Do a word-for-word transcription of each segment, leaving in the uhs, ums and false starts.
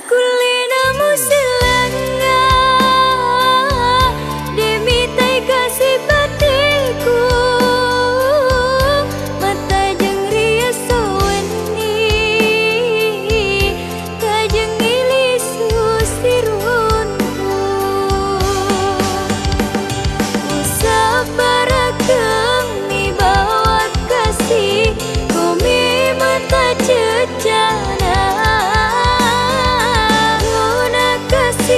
Kulina musilanga, demi tai kasih patiku, mata jang riaso weni, ka jang ilisu sirundu. Usah parakang ni bawa kasih, bumi mata cecana. Guna kasih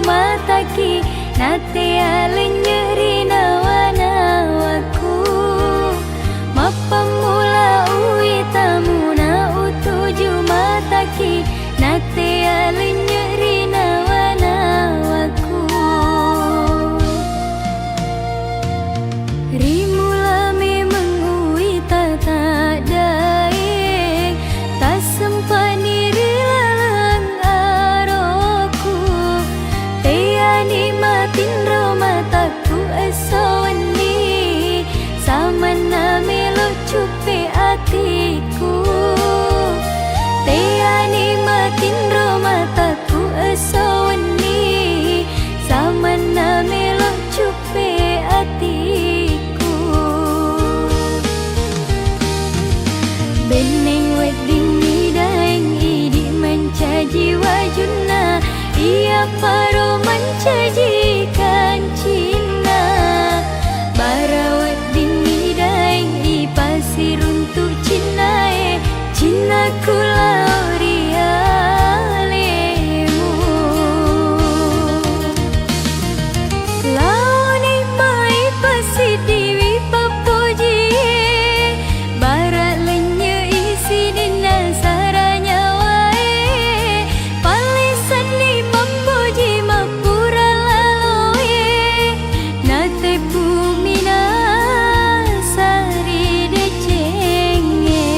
mataki, nate alenyeri nawa-nawaku. Mapamula ui tamu na utuju mataki, nate alenyeri nawa-nawaku. Rimula memang ui tatak daeng, tasempat diri laleng aroku. Teani matin ro mataku eso wani, samana melok cupek atiku. Teani matin ro mataku eso wani, samana melok cupek atiku. Beneng wedding ni daeng idik mancaji wajuna, iya paro mancaji kancina. Bara wedding ni daeng i pasir untuk cinae, cinaku lao rialemu. Lao ni mai pasidiwi papuji, barak lenyek isi di nasaranya wae. Palisan ni mampuji mapura laloe, nate bumi nasari decenge.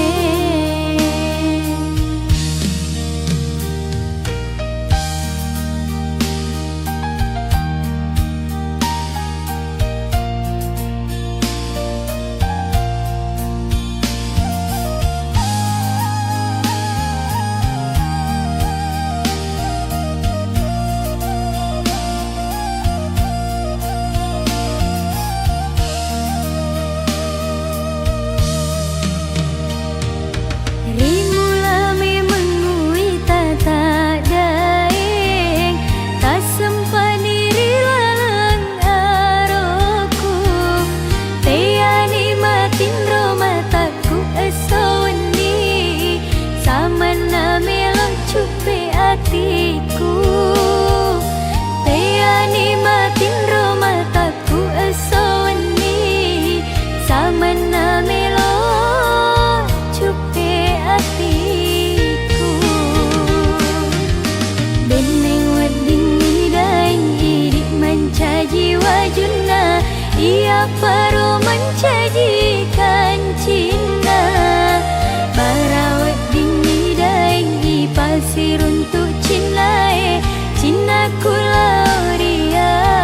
Rimula memang ui tatak daeng, tasempat diri laleng aroku. Teani matin ro mataku eso wani, samana melok cupek atiku. Teani matin ro mataku eso wani, samana melok cupek atiku. Beneng wedding ni daeng idik mancaji wajuna, iya paro mancaji kancina. Bara wedding ni daeng i pasir untuk cinae, cinaku lao rialemu.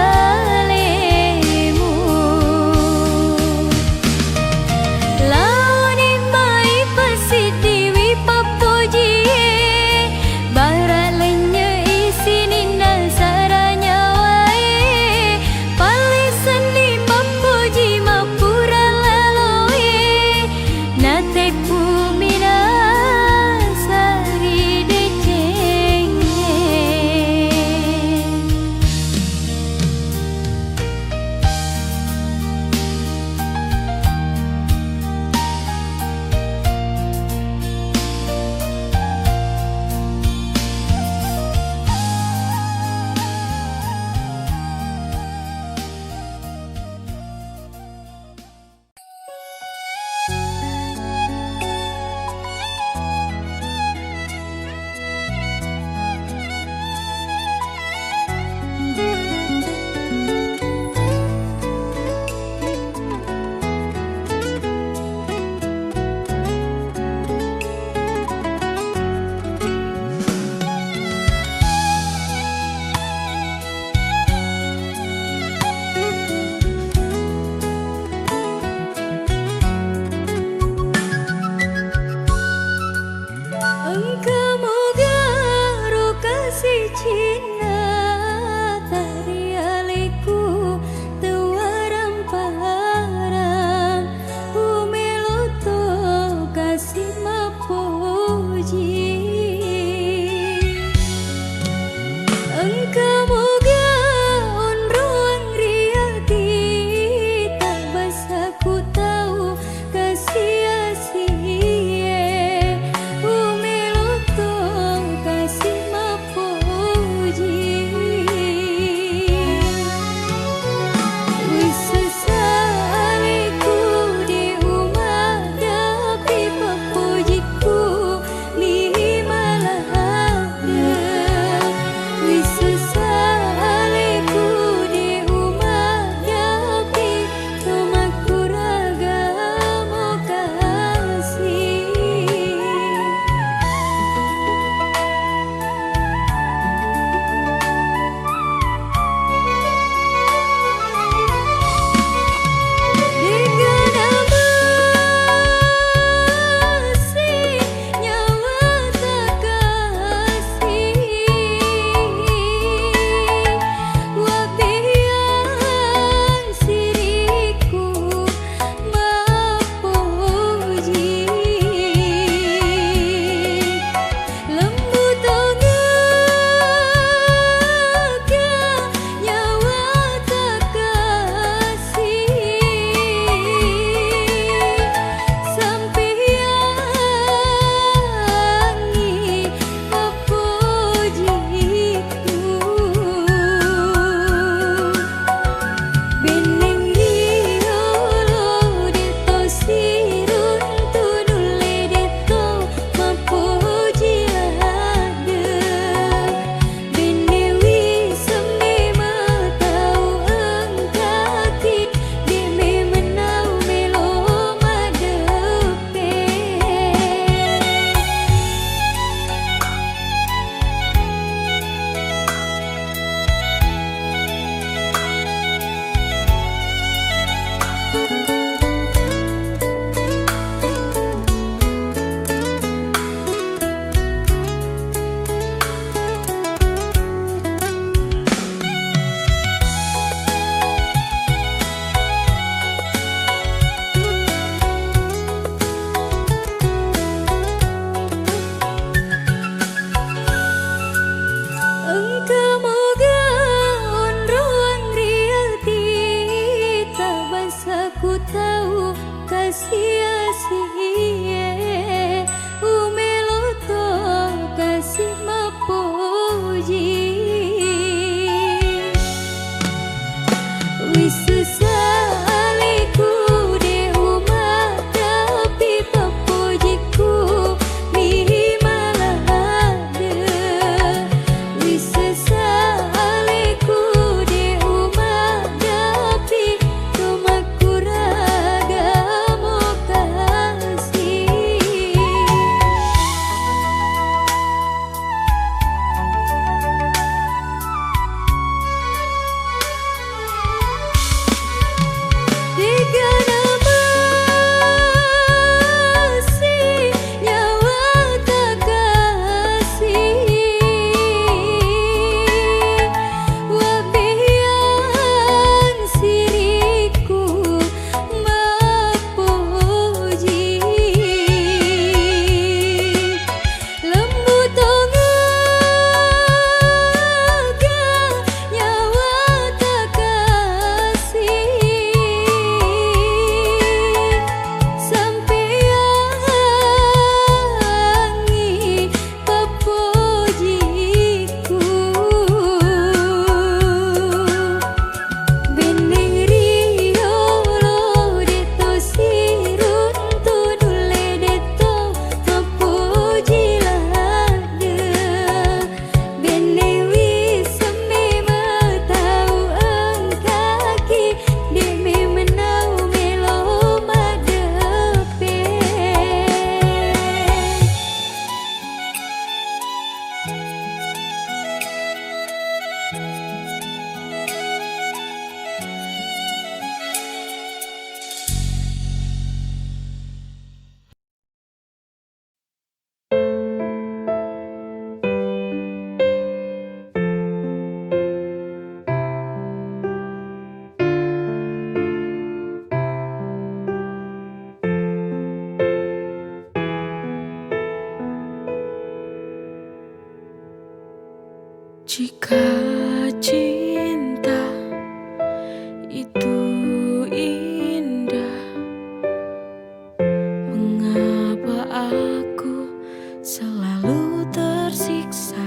Lao ni mai pasidiwi papuji, barak lenyek isi di nasaranya wae. Palisan ni mampuji mapura lalo Wisusa aleku dek umak, tapi papojiku ni malah ada. Wisusa aleku dek umak, tapi cuma kurang agamo kasih. Dek ganal masih nyawa takasih, wabian siriku mapoji. Lembu tongah nyawa takasih, sampai angin papojiku. Beneng riyo lo dek to sirun tu dulek dek to mapoji lada. Beneng wi seme matau angkaki, dek me menau melo madepek. Jika cinta itu indah, mengapa aku selalu tersiksa?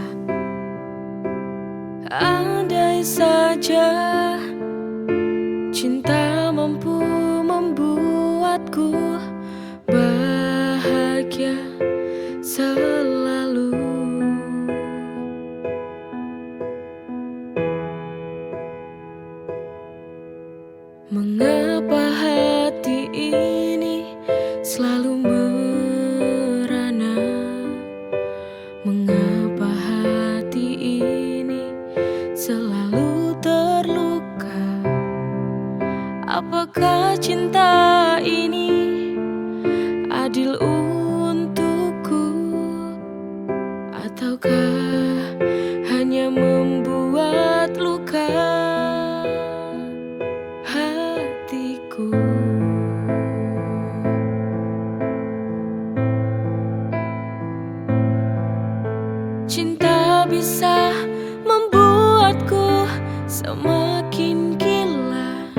Andai saja cinta mampu membuatku bahagia selalu. Mengapa hati ini selalu merana? Mengapa hati ini selalu terluka? Apakah cinta ini adil untukku, ataukah hanya membuat luka hatiku? Cinta bisa membuatku semakin gila,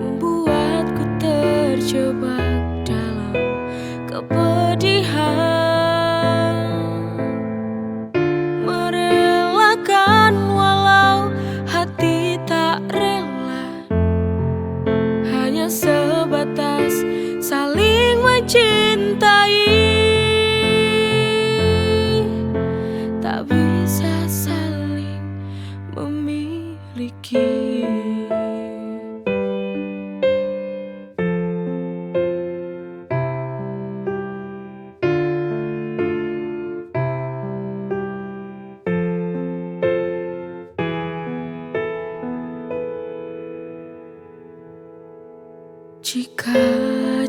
membuatku terjebak dalam kepedihan, merelakan walau hati tak rela. Hanya sebatas saling mencintai, tak bisa saling memiliki. Jika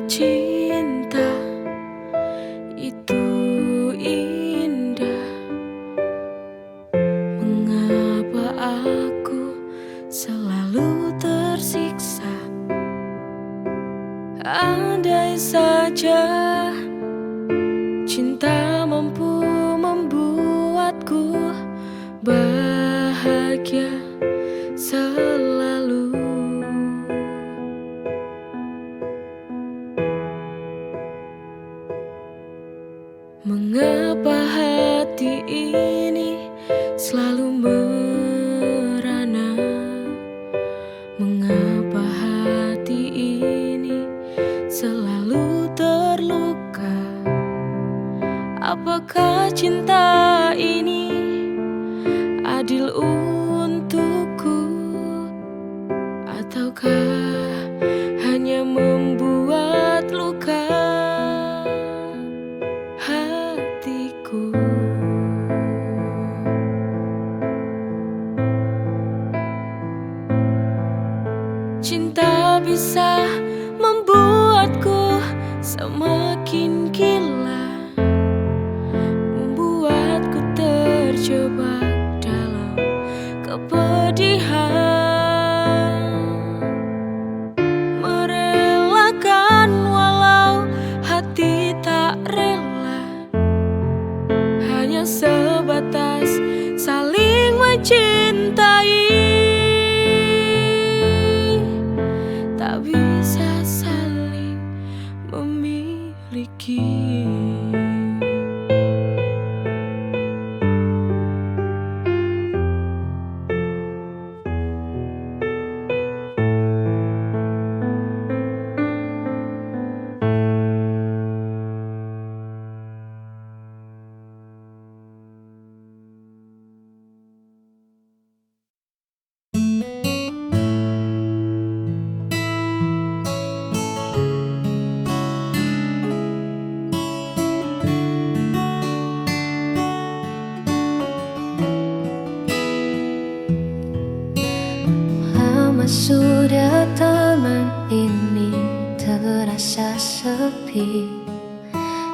cinta itu indah, mengapa aku selalu tersiksa? Andai saja cinta mampu membuatku bahagia selalu. Cinta bisa membuatku semakin gila, membuatku terjebak dalam kepedihan, merelakan walau hati tak rela, hanya sebatas saling mencintai, tak bisa saling memiliki. Lama sudah taman ini terasa sepi.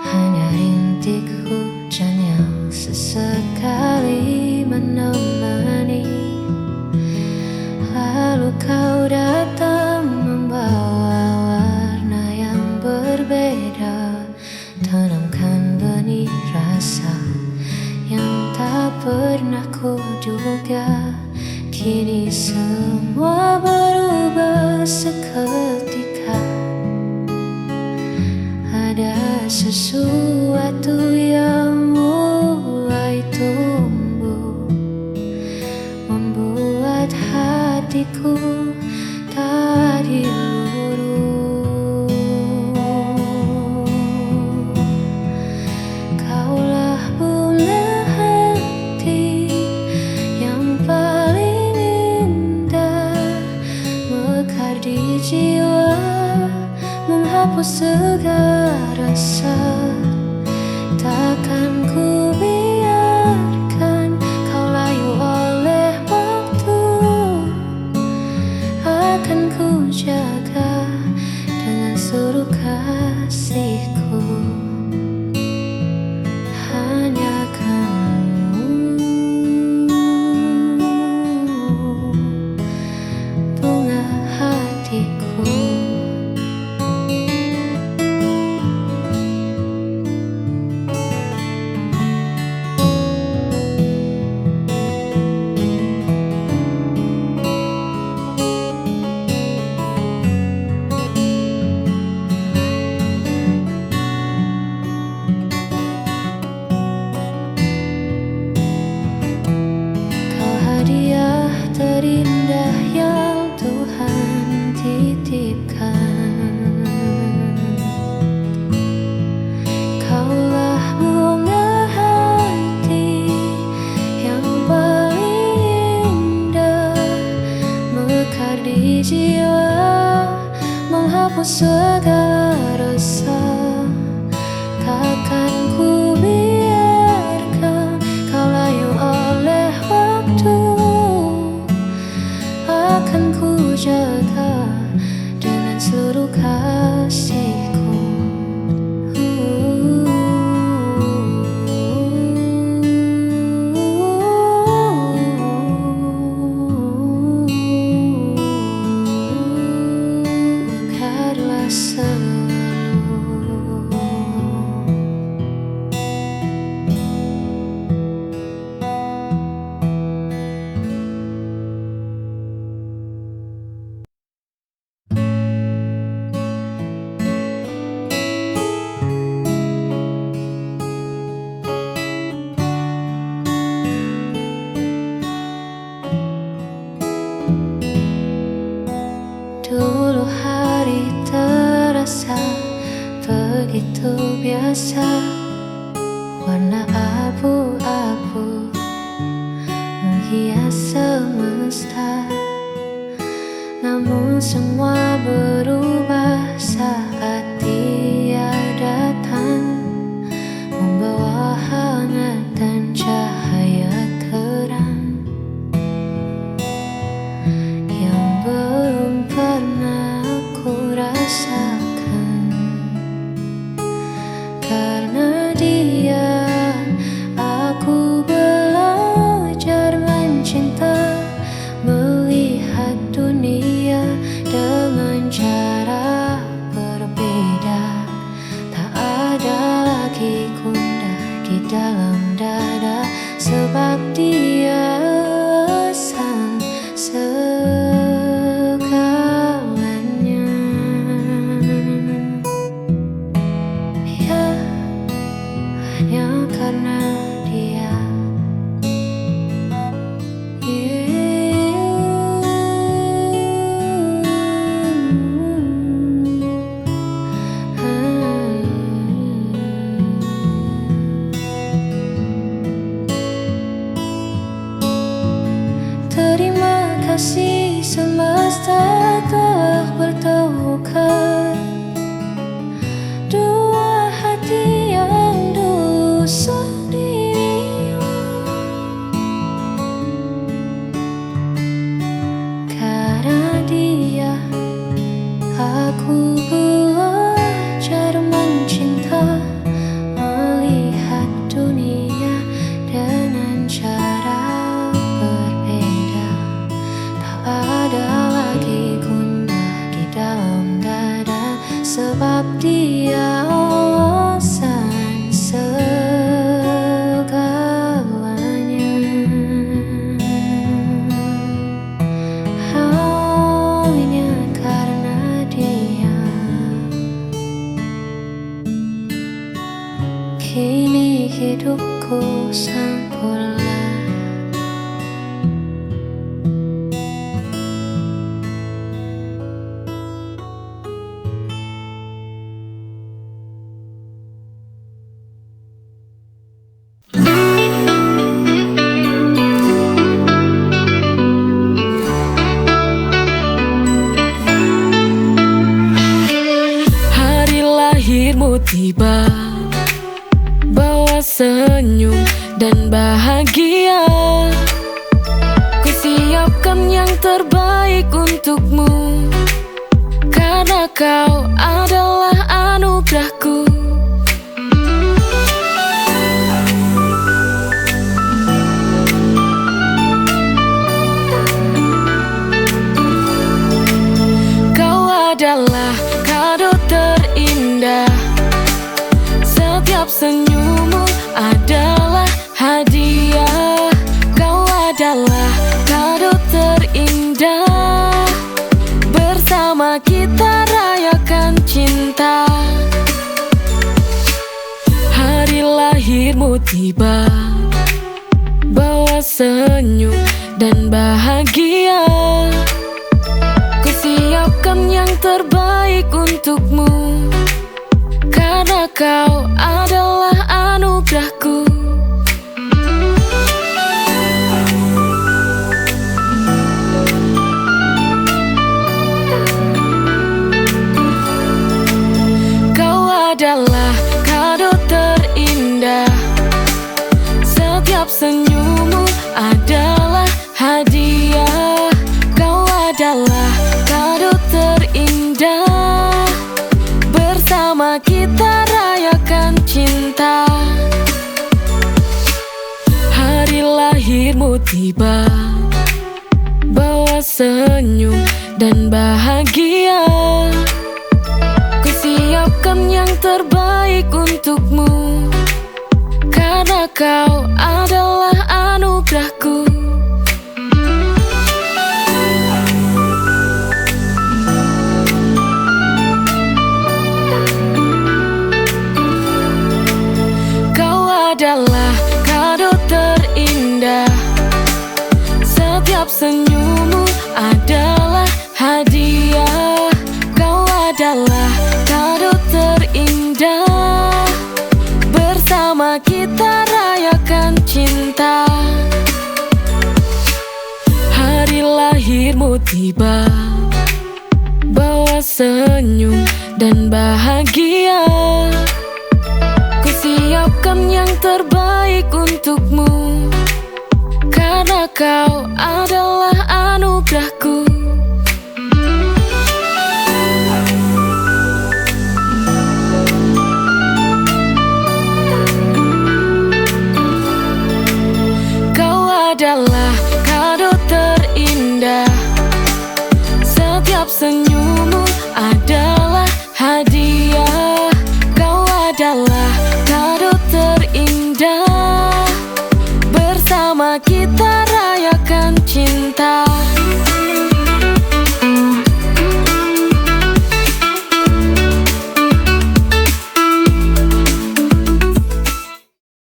Hanya rintik hujan yang sesekali menemani. Lalu kau datang membawa warna yang berbeda, tanamkan benih rasa yang tak pernah kuduga. Kini semua berubah seketika. Ada sesuatu yang mulai tumbuh, membuat hatiku tak diluru. Kaulah bunga hati yang paling indah, mekar di jiwa, menghapus segala rasa. Takkan ku biarkan kau layu oleh waktu. Akan ku jaga dengan seluruh kasihku. Hanya kamu, bunga hatiku. Kau hadiah terindah yang Tuhan titipkan. Kaulah bunga hati yang paling indah, mekar di jiwa, menghapus segala rasa. Takkan ku biarkan kau layu oleh waktu. Akan ku jaga dengan seluruh kasihku. Biarlah selalu. Dulu hari terasa begitu biasa, warna abu-abu menghias semesta. Namun semua berubah saat Dia datang, membawa hangat dan cahaya terang yang belum pernah Kasih semesta telah bertukar dua hati yang dulu sendiri. Karena dia, aku belajar mencinta, melihat dunia dengan cara berbeda. Tak ada lagi gundah di dalam dada, sebab dia alasan segalanya. Hanya karena dia, kini hidupku sempurna. Hari lahirmu tiba, bawa senyum dan bahagia. Ku siapkan yang terbaik untukmu, karena kau adalah anugerahku. Kau adalah kado terindah. Setiap senyummu adalah hadiah. Kau adalah kado terindah. Bersama kita rayakan cinta. Hari lahirmu tiba, bawa senyum dan bahagia. Ku siapkan yang terbaik untukmu, karena kau adalah anugerahku. Kau adalah kado terindah. Setiap senyummu adalah hadiah. Kau adalah kado terindah. Bersama kita rayakan cinta. Hari lahirmu tiba, bawa senyum dan bahagia. Ku siapkan yang terbaik untukmu, karena kau adalah anugerahku. Kau adalah kado terindah. Setiap senyummu adalah hadiah. Kau adalah kado terindah. Bersama kita rayakan cinta. Hari lahirmu tiba, bawa senyum dan bahagia. Ku siapkan yang terbaik untukmu, karena kau adalah anugerahku. Kau adalah kado terindah. Setiap senyummu adalah hadiah. Kau adalah kado terindah. Bersama kita rayakan cinta.